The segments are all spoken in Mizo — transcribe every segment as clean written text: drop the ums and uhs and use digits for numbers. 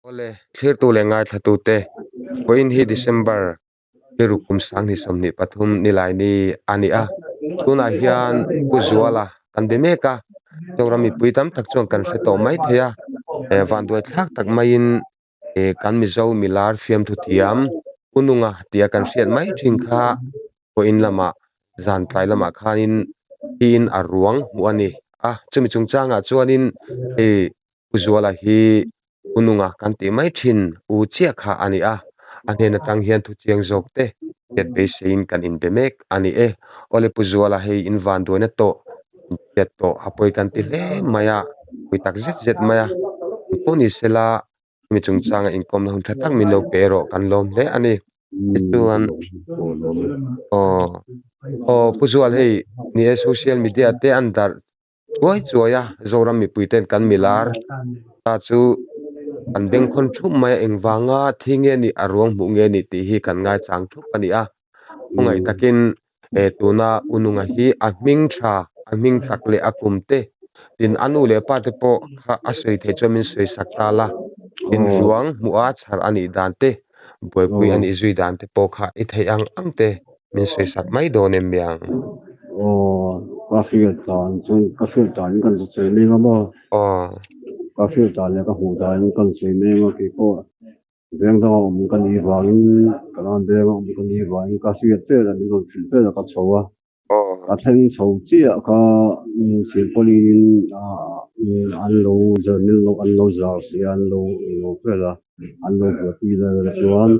Awle, thlirtu leh ngaithlatute, vawiin hi December Thiruk kum 2023 Nilaini a ni a, tunah hian Pu Zuala kan be mek a, Zoram mipui tam tak chuan kan hre tawh mai thei a, vanduai thlak tak maiin kan Mizo milar fiamthu thiam Pu Nunga tia kan hriat mai thin kha vawiin lamah zan tlai lamah khanin thiin a ruang hmuh a ni a, chumi chungchangah chuanin hei Pu Zuala hi U Nunga kan tih mai thin U chiah kha a ni a, a hnen atang hian thu chiang zawk te hriat beiseiin kan inbe mek a ni e. Awle Pu Zuala hei in van duaina tawh, in hriat tawh a pawi kan ti hle mai a, pui tak zet zet mai a, engpawh ni sela chumi chungchanga inkawmna hun tha tak min lo pe erawh kan lawm hle a ni. Tichuan aw aw Pu Zual hei ni e social media te an darh Chuai chuai a, Zoram mipui ten kan milar ta chu an bengkhawn thup mai a, engvanga thi nge nih, a ruang hmuh nge nih tih hi kan ngaichang thup a ni a. Khawngaih takin he tuna U Nunga hi a hming tha, a hming tak leh a kum te, tin a nu leh pa te pawh kha a sawi theih chuan min sawi sak ta la, tin ruang hmuh a chhar a nih dan te, buaipui a nih zui dan te pawh kha i theih ang ang te min sawi sak mai dawn em miang? Aw, ka hriat dan chuan ka hriat dan in kan sawi mek a maw? Aw. Ka hriat dan leh ka hmuh dan in kan sawi mek a keipawh veng danga awm ka nih vangin ka lan venga awm ka nih vangin ka hriat vel a min rawn hrilh vel a ka chho a. A thleng chho chiah kha silpawlin an lo zar min lo an lo zar si a an lo lo vel a an lo buaipui vel a chuan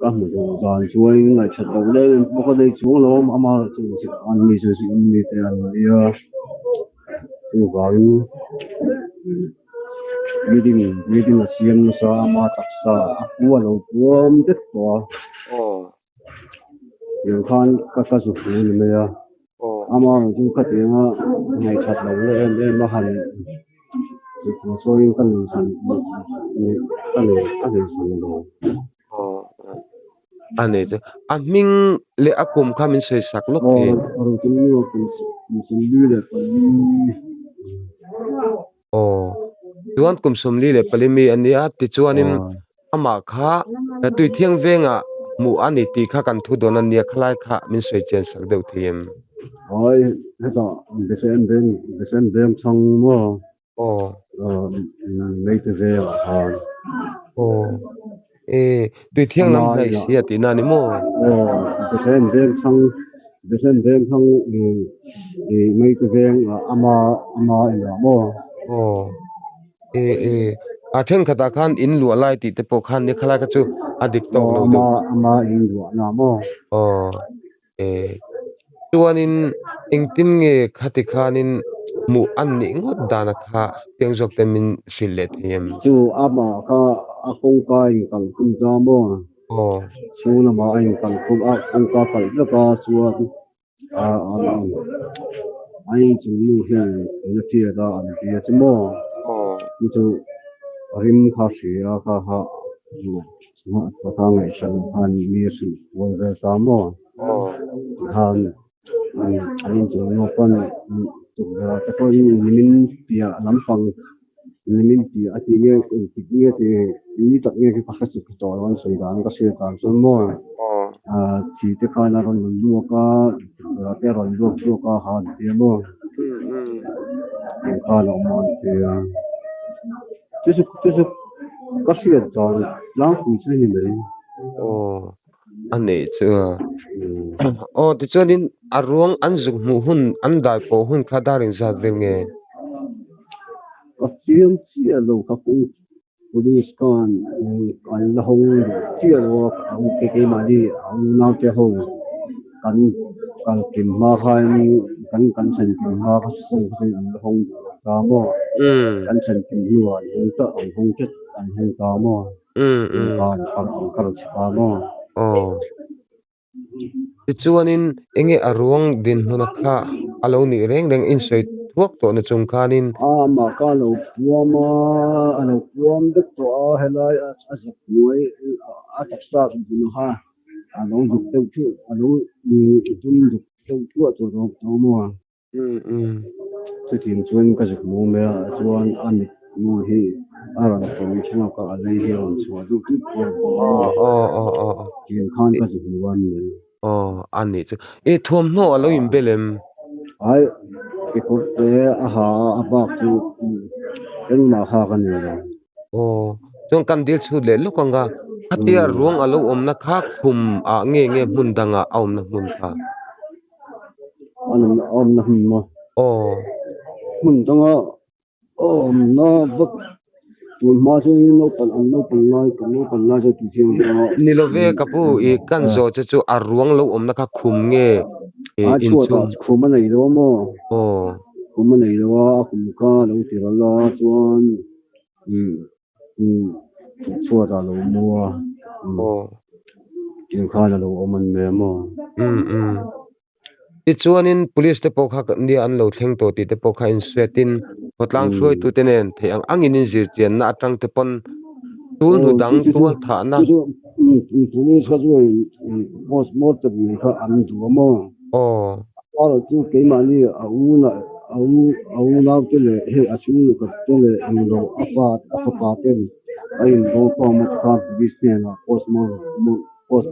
ka hmu duh dan chuan ngaihṭhat loh leh em pawh ka nei chuang lo a amaherawhchu an ni chu in mi te an nia chuvangin meeting meeting a siam nasa a ama taksa a pu a lo puam vek tawh a. Tiang khan ka ka zu fu ni mai a, ama erawh chu khatianga ngaihṭhat loh leh em em a han tih sawiin ka nei san ka nei ka nei san lo. A nei chu a hming leh a kum kha min sawi sak lawk thei. Aw Rotunu kum kum 44. Aw chuan kum 44 mi a nia tichuanin Amah kha tui thiang vengah hmuh a ni tih kha kan thu dawn a nia, khalai kha min sawi chian sak deuh thei em? Hawi, hetah Bethlehem veng, Bethlehem veng chhang maw? Aw. Meite vengah khan. Aw, e, tui thiang lam hnaih si a tihna a ni maw? Aw, Bethlehem veng chhang, Bethlehem veng chhang Meite veng ama, ama inah maw? Aw. E e, a thenkhatah khan in luah lai tih te pawh khan nia khalai kha chu a dik tawk lo deuh. Aw ama in luah na maw? Aw e, chuanin engtin nge khati khanin hmuh an nih ngawt dana kha chiang zawk te min hrilh leh thei em? Chu amah kha a kawngka in kalkhum ta maw? Aw. Chhung lamah a in kalkhum a, kawngka kalh vek a chuan A inchung nu hian eng a tiat a an ti a chu maw chu chu rim kha hria kha kha kha ngaihsan khan mi a hrilh kual vel ta maw tikhan an inchung nu pawn tukverh te pawhin nimin piah lampang nimin piah a tih nge engtik nge tih ni tak nge ka hre chuk tawh lo an sawi dan ka hriat dan chuan maw ah thi te khan a rawn luak a tukverh te a rawn luak chhuak a ha an ti a maw engkhan a awm a an ti a chu chu chu chu ka hriat dan tlangpui chu a ni mai. A neih chu aw tichuanin a ruang an zuk hmuh hun an dai pawh hun kha dar inzat vel nge? Ka chiang chiah lo ka kawng police khan an la hawng duh chiah lo a keimahni a unaute ho kan kal kim hma khan kan kan thlen kim hma kha an la hawng duh lo ta maw kan thlen kim hnuah an hawng ta an hawng tlat an hawng ta maw. Aw. Tichuanin enge a ruang dinhmun a kha a lo nih reng reng insawi thuak tawh na chung khanin. Amah kha a lo puam a, a lo puam vek tawh a, helai a zuk hnuai a taksa zuk hmun kha a lo zuk deuh thuah a lo dum zuk deuh thuah tawh a awm a. Chutiang chuan ka zuk hmu mai a, chuan a mit Nu hi a rawn tawng chhuak a, a lei hi a rawn chhuah deuh tut bawk a. Aw aw aw aw. Tiang khan ka zu hmu a ni mai. Aw a nih chu. I thuamhnaw a lo inbel em? Ai kekawr te a ha a, a bak chu engmah hak a ni lo. Aw chuan kan dil chhut leh lawk ang a, khatia ruang a lo awmna kha khum ah nge nge hmun dangah a awmna hmun kha? A awmna hmun maw? Aw. Hmun danga Awmna vak tun hma chuan naupang an naupan lai kan naupan lai chuan tih chiang a. Ni lo ve ka pu i kan zawh che chu a ruang lo awmna kha khum nge i A chhuat ah khum a nei lo a maw? Aw. Khum a nei lo a, a kum kha a lo ti ral a chuan umm umm chhuat ah a lo mu a. Aw. Tiang khan a lo awm an mai a maw? Umm umm. Tichuanin police te pawh kha nia an lo thleng tawh tih te pawh kha inhriatin khawtlang hruaitute nen theih ang angin inzirchianna atang te pawn tul hnu dang tual thahna. Police kha chuan postmortem kha an duh a maw? Aw. Erawh chu keimahni a u a u a unau te leh hei a chhung lukhat te leh englo a pa a fapa ten a inbawlkhawm a tikhan police hnenah postmortem Post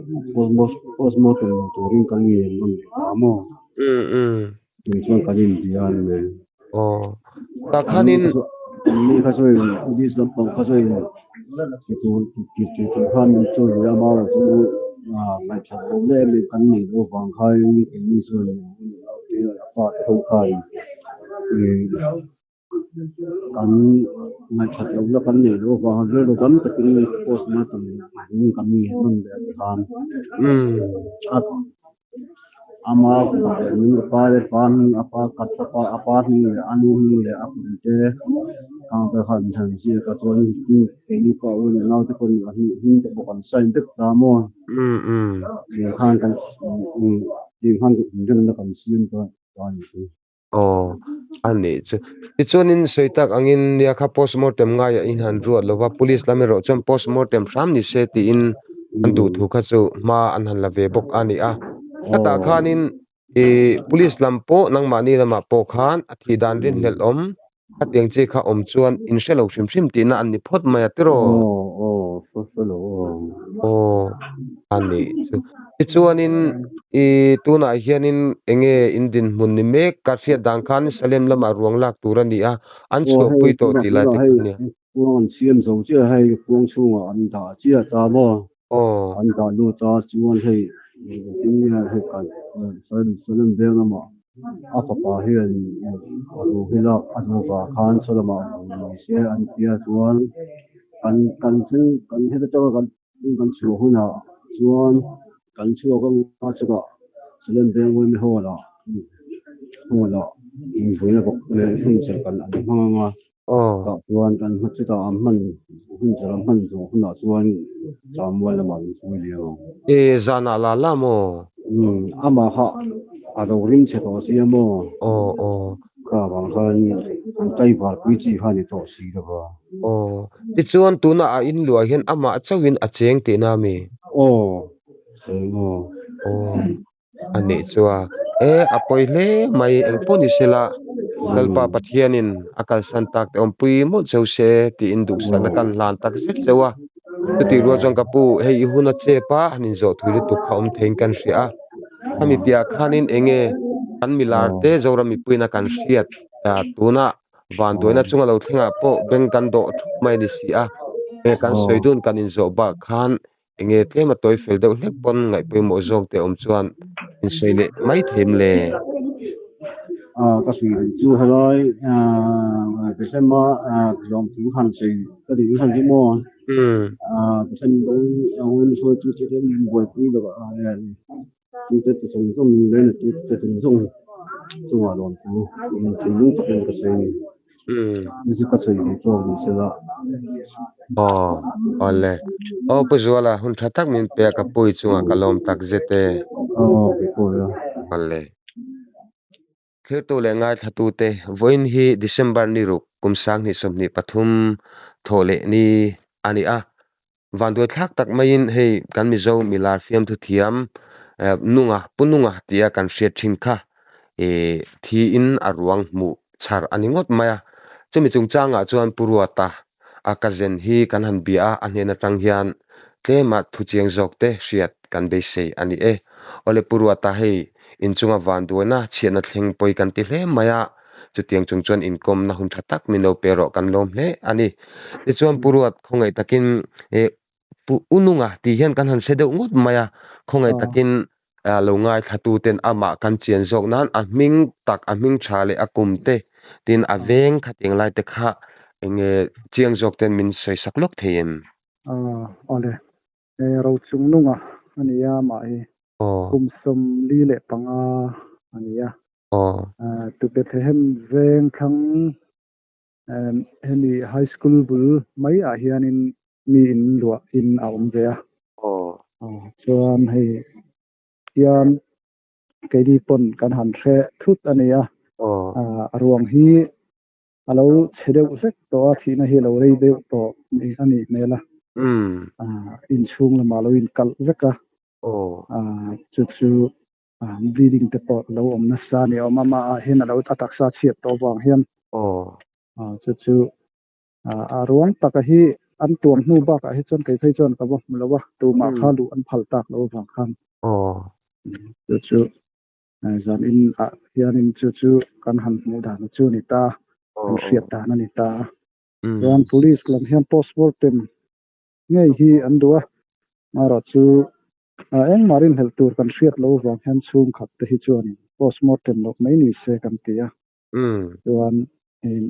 postmortem lo turin kan ngen nawn leh ta maw? Umm umm. Tun chuan kan inbia a ni mai. Aw. Tah khanin. Anni kha chuan Buddhist lampang kha chuan ti tur ti ti tur khan min sawi ve a, amaherawh chu ngaihthlat loh leh em em kan neih loh avang khain keini chuan a fate ho khan Kan ngaihṭhat lohna kan neih loh avanga rilru tam takin postmortem in kan ngen nawn leh a ti khan a ama a pa leh pa hming a pa ka pa a pa hming leh a nu hming leh a kum te khang te khan chhan ziak a chuan keini pawh a unau naute pawhin a hming te pawh kan sign vek ta maw tiang khan kan tiang khan inremna kan siam ta a ni chu. Aw, a nih chu. Tichuanin sawi tak angin nia kha postmortem ngaiah in han ruat lo va, police lam erawh chuan postmortem hram ni se tiin an duh thu kha chu hma an han la ve bawk a ni a. Khatah khanin ih police lam pawh nangmahni lamah pawh khan a thih dan rinhlelh awm, khatiang chi kha awm chuan in hre lo hrim hrim tihna an ni phawt mai a tiraw? Aw, aw, hre lo aw. Aw, a nih chu. Tichuanin i tunah hianin eng nge in dinhmun ni mek? Ka hriat dan khan Salem lamah ruang lak tur a ni a, an chhuahpui tawh tih lai te kha a nia. Kuang an siam zo chiah hei, kuang chhungah an dah chiah ta maw? Aw. An dah lut a, chuan hei engtin nge hei kan Salem veng lamah a fapa hian a lu hi lak a duh vang khan saw lamah ni se an tia chuan kan kan thil kan heta tanga kan Kan chhuah hunah chuan kan chhuak a nga chutah Salem Vengvawimi Hall ah Hall ah invuina bawk leh hun chawlh kan an hmang ang a, tah chuan kan hma chutah an hman hun chawlh an hman zawh hunah chuan Samuel lamah min sawi leh ang. E zanah la la maw? Umm amah kha a lo rim chhe tawh sia maw? Aw aw. Kha vang khan an tlaivar pui chi kha a ni tawh si lo va. Aw, tichuan tunah a in luah hian amah chauhin a cheng tihna a mi? Aw, cheng aw. Aw, a nih chu a. E, a pawi hle mai, engpawh ni sela Lalpa Pathianin a kalsan tak te awmpui mawlh cheu se tiin duhsakna kan hlan tak zet cheu a. Chutih rual chuan ka pu, hei i hun a chep a, han inzawh thui lutuk kha awm theiin kan hria a. Khami piah khanin eng nge kan milar te Zoram mipuiin a kan hriat tuna vanduaina chunga lo thlengah pawh beng kan dawh thup mai a ni si a. Enge kan sawi dun kan inzawh bak khan eng nge tlem a tawi fel deuh hlek pawn ngaihpawimawh zawk te awm chuan insawi leh mai thei em le? Ka sawi duh chu helai December lawmthu han sawi ka duh chhan chu maw December chu chu buaipui lo chu te chi zawng zawng in lei chu te zawng zawng chungah lawmthu thinlung takin ka sawi a ni. Ni chu ka sawi ve tawk ni sela. Aw awle. Aw Pu Zuala hun tha tak min pe a ka pui chungah ka lawm tak zet e. Aw kei pawh ila. Awle. Thirtu leh ngaithlatute vawiin hi December ni ruk kum 2023 thawh leh ni a ni a. Vanduai thlak tak maiin hei kan Mizo milar fiamthu thiam Nunga, Pu Nunga tia kan hriat thin kha ih thiin a ruang hmuh chhar a ni ngawt mai a. Chumi chungchangah chuan Pu Ruata a cousin hi kan han bia a, a hnen atang hian tlema thu chiang zawk te hriat kan beisei a ni e. Awle Pu Ruata hei inchunga vanduaina chhiatna thleng pawi kan ti hle mai a, chutiang chung chuan inkawmna hun tha tak min lo pe rawh kan lawm hle a ni. Tichuan Pu Ruat khawngaih takin Pu Ununga tih hian kan han hre deuh ngawt mai a, khawngaih takin lo ngaithlatu ten amah kan chian zawk nan a hming tak, a hming tha leh a kum te tin a veng khatiang lai te kha enge chiang zawk ten min sawi sak lawk thei em? Awle, Rochungnunga a ni a amah hi kum 45 a ni a, tu Bethlehem veng thlang Hemi high school bul mai ah hianin mi in luah in a awm ve a. Chuan hei hian keini pawn kan han hre thut a ni a. A ruang hi a lo chhe deuh vek tawh a, thihna hi a lo rei deuh tawh a nih hmel a. Inchhung lamah a lo inkalh vek a. Chu chu Bleeding te pawh lo awm nasa a ni awm a, amah ah hian a lo a taksa chhiat tawh avang hian chu chu a ruang taka hi an tuam hnu bakah hi chuan kei phei chuan ka va hmu lo a, tumah kha luh an phal tak lo avang khan chu chu zan in ah hianin chu chu kan han hmuh dan chu a ni ta, kan hriat dan a ni ta a. Chuan police lam hian postmortem ngei hi an duh a, amaherawh chu Engmah rinhlelh tur kan hriat loh avang hian chhungkhat te hi chuanin postmortem loh mai ni se kan ti a. Chuan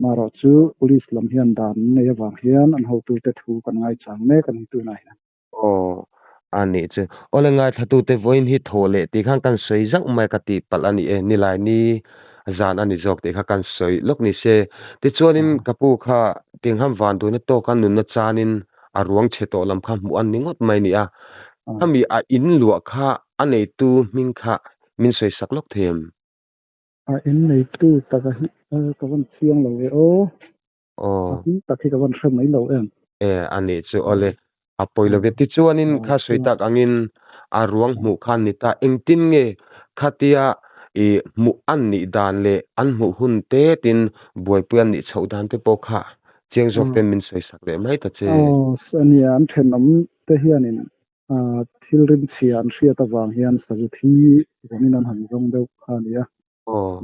marawh chu police lam hian dan an nei avang hian an hotute thu kan ngaichang mek a ni tunah hian. Aw, a nih chu. Awle ngaithlatute vawiin hi thaw leh tih khan kan sawi zauh mai ka tih palh a ni e, nilai ni zan a ni zawk tih kha kan sawi lawk ni se. Tichuanin ka pu kha tingham vanduaina tawka nunna chanin a ruang chhe tawh lam kha hmuh an ni ngawt mai nia. Khami a in luah kha a neitu hming kha min sawi sak lawk thei em? A in neitu taka hi ka van chiang lo e aw. A hming tak hi ka van hre mai lo em? E a nih chu awle a pawi lo ve. Tichuanin kha sawi tak angin a ruang hmuh kha an ni ta. Engtin nge khatia i hmuh an nih dan leh an hmuh hun te tin buaipui an nih chhoh dan te pawh kha Chiang zawk ten min sawi sak leh mai ta che. Aw, ania, an thenawm te hianin thil rimchhia an hriat avang hian sazu thi zawngin an han zawng deuh kha a ni a.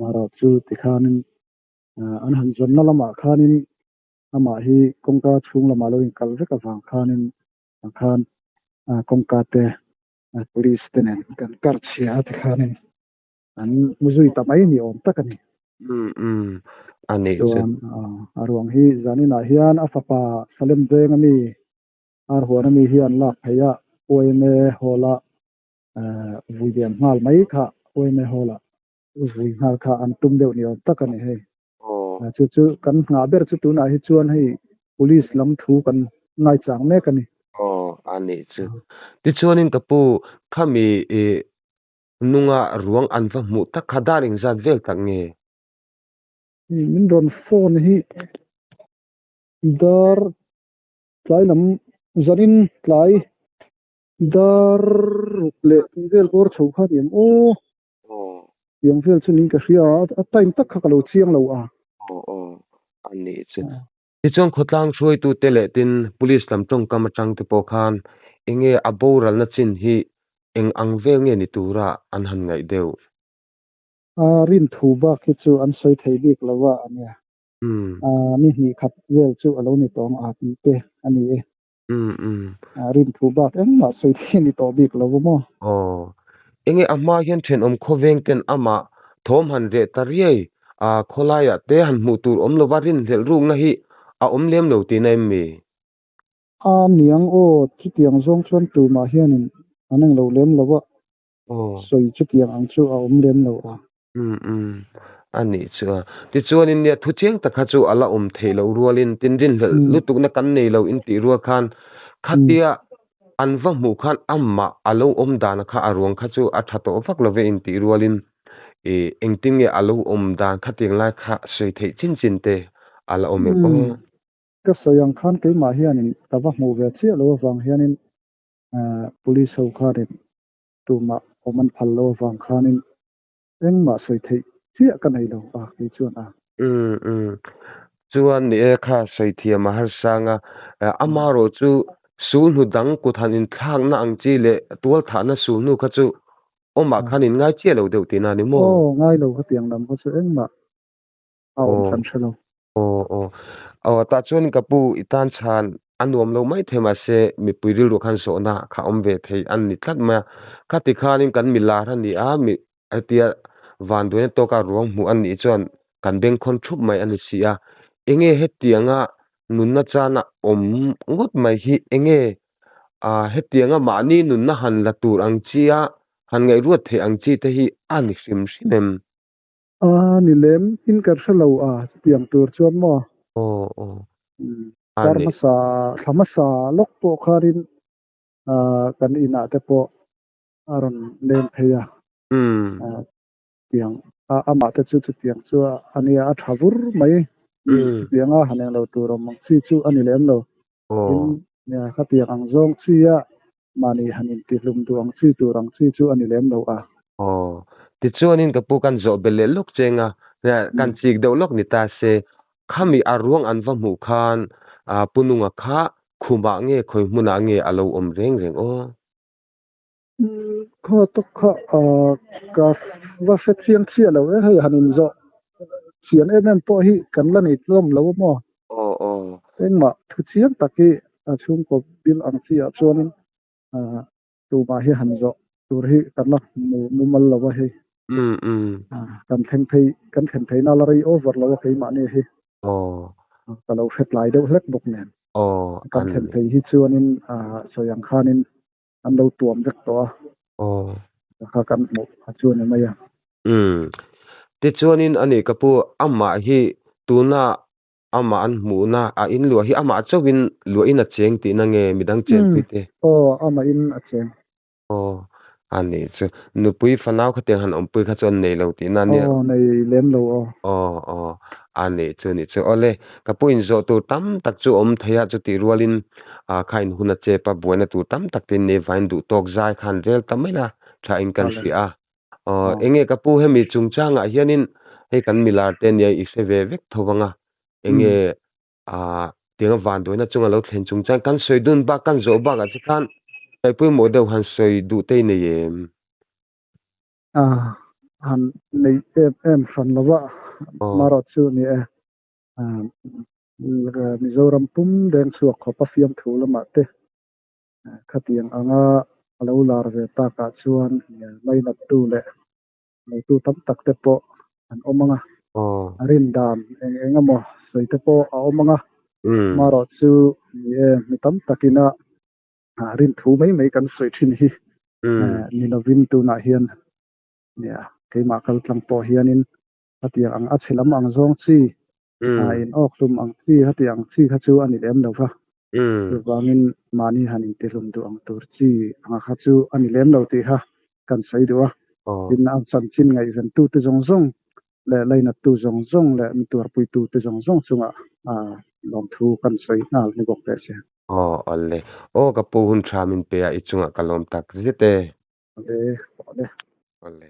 Marawh chu tikhanin an han zawnna lamah khanin amah hi kawngka chhung lamah lo inkal vek avang khanin khan kawngka te police te nen kan kar chhia a tikhanin an hmu zui ta mai ni awm tak a ni. Umm umm a nih chu. Chuan a ruang hi zaninah hian a fapa Salem Veng ami Arhuan ami hi an lak phei a, YMA Hall a vui lian nghal mai kha YMA Hall ah vui nghal kha an tum deuh ni awm tak a ni hei. Chu chu kan nghah ber chu tunah hi chuan hei Police lam thu kan ngaichang mek a ni. Aw a nih chu. Tichuanin ka pu khami i Nunga ruang an va hmuh tak kha dar engzat vel tak nge? Min rawn phone hi dar tlai lam zanin tlai dar ruk leh tih vel bawr chho kha ni ang aw. Tiang vel chu niin ka hria a, a time tak kha ka lo chiang lo a. Aw aw a nih chu. Tichuan khawtlang hruaitute leh tin police lam tawngkam atang te pawh khan enge a boralna chin hi eng ang vel nge ni tura an han ngaih deuh? A rin thu bak hi chu an sawi thei bik lo a ania. Ni hnih khat vel chu a lo ni tawng a tih te a ni e. A rin thu bak engmah sawi thei ni tawh bik lo maw? Aw. Enge a hma hian thenawm khawveng ten amah thawm han reh ta riai a, khawlaiah te han hmuh tur awm lova rinhlelh rukna hi a awm lem lo tihna em mi? A niang aw, chutiang zawng chuan tumah hianin an englo lem lo a, sawi chutiang ang chu a awm lem lo a. Umm umm, a nih chu a. Tichuanin nia thu chiang tak kha chu a la awm theih loh rualin tin rinhlelh lutukna kan nei lo in tih rual khan khatia an va hmuh khan amah a lo awm dan kha a ruang kha chu a tha tawh vak lo ve in tih rualin ih engtin nge a lo awm dan khatiang lai kha sawi theih chin chin te a la awm em aw. Ka sawi ang khan keimah hianin ka va hmuh ve chiah lo avang hianin police ho khanin tumah awm an phal lo avang khanin Engmah sawi theih chiah ka nei lo a kei chuan a. Umm umm. Chuan ni e kha sawi thiam a harsang a, amaherawh chu sulhnu dang kut han inthlakna ang chi leh tualthahna sulhnu kha chu awmah khan in ngai chiah lo deuh tihna a ni maw? Aw, ngai lo khatiang lam kha chu engmah a awm hran hre lo. Aw aw. Aw tah chuan ka pu i tan chhan a nuam lo mai thei mahse mipui rilru khan zawhna kha awm ve thei a ni tlat mai a. Khati khanin kan milar a ni a, mi hetia vanduaina tawka ruang hmuh a nih chuan kan bengkhawn thup mai a ni si a. Enge hetianga nunna chana awm ngawt mai hi enge ah hetianga mahni nunna han la tur ang chi a han ngaihruat theih ang chi te hi a ni hrim hrim em? A ni lem in ka hre lo a chutiang tur chuan maw? Aw aw. A Kar ni. hmasa thla hmasa lawk pawh khanin ah kan inah te pawh a rawn leng phei a. Tiang a amah te chu chutiang chu a nia a tha vur mai. Chutianga han eng lo tur awm ang chi chu a ni lem lo. Tin nia khatiang ang zawng chi a mahni han intihlum duh ang chi tur ang chi chu a ni lem lo a. Aw. Tichuanin ka pu kan zawh belh leh lawk cheng a, kan chik deuh lawk ni ta se, khami a ruang an va hmuh khan Pu Nunga kha khumah nge khawi hmunah nge a lo awm reng reng aw? Khaw tawk kha ka va hre chiang chiah lo e, hei han inzawh chian em em pawh hi kan la nei tlawm lo a maw? Aw aw. Engmah thu chiang tak hi a chhungkaw bil ang chi ah chuanin tumah hi han zawh tur hi kan la hmu mumal lo a hei. Umm umm. Kan thleng phei kan thlen pheina la rei over lo a keimahni hi. Aw. Ka lo hre tlai deuh hlek bawk nen. Aw. Kan thlen phei hi chuanin sawi ang khanin an lo tuam vek tawh a. Aw. Kha kan hmuh a chu a ni mai a. Umm. Tichuanin a nih ka pu, amah hi tuna amah an hmuhna a in luah hi amah chauhin luahin a cheng tihna nge midang chenpui te? Aw, amahin a cheng. Aw, a nih chu. Nupui fanau khatiang han awmpui kha chu an nei lo tihna a nia. Aw, nei lem lo aw. Aw, aw. A nih chu nih chu. Awle, ka pu inzawh tur tam tak chu awm thei a, chutih rualin ah kha in hun a chep a, buaina tur tam tak te in nei vain duh tawk zai khan rel ta mai la, tha in kan hria a. Aw, enge ka pu hemi chungchangah hianin hei kan milar te nia i hre ve vek tho vang a, enge ah tianga vanduaina chunga lo thlen chungchang kan sawi dun bak kan zawh bakah che khan ngaihpawimawh deuh han sawi duh te i nei em? A han neih em em hran lo va, marawh chu ni e. Mizoram pum deng chhuak khawp a fiamthu lamah te khatiang anga a lo lar ve takah chuan ngainattu leh neitu tam tak te pawh an awm ang a, a rin dan eng eng emaw sawi te pawh a awm ang a, marawh chu ni e mi tam takina rin thu mai mai kan sawi thin hi ni lovin tunah hian nia keimah kal tlang pawh hianin hetiang ang a chhe lam ang zawng chi in awk hlum ang chi hetiang ang chi kha chu a ni lem lo va, chuvangin mahni han intihlum duh ang tur chi anga kha chu a ni lem lo tih kha kan sawi duh a, tin a chanchin ngaihventute zawng zawng leh lainattu zawng zawng leh mi tuarpuitute zawng zawng chungah lawmthu kan sawi nghal ni bawk teh se. Aw awle. Aw ka pu hun tha min pe a i chungah ka lawm tak zet e. Awle awle. Awle.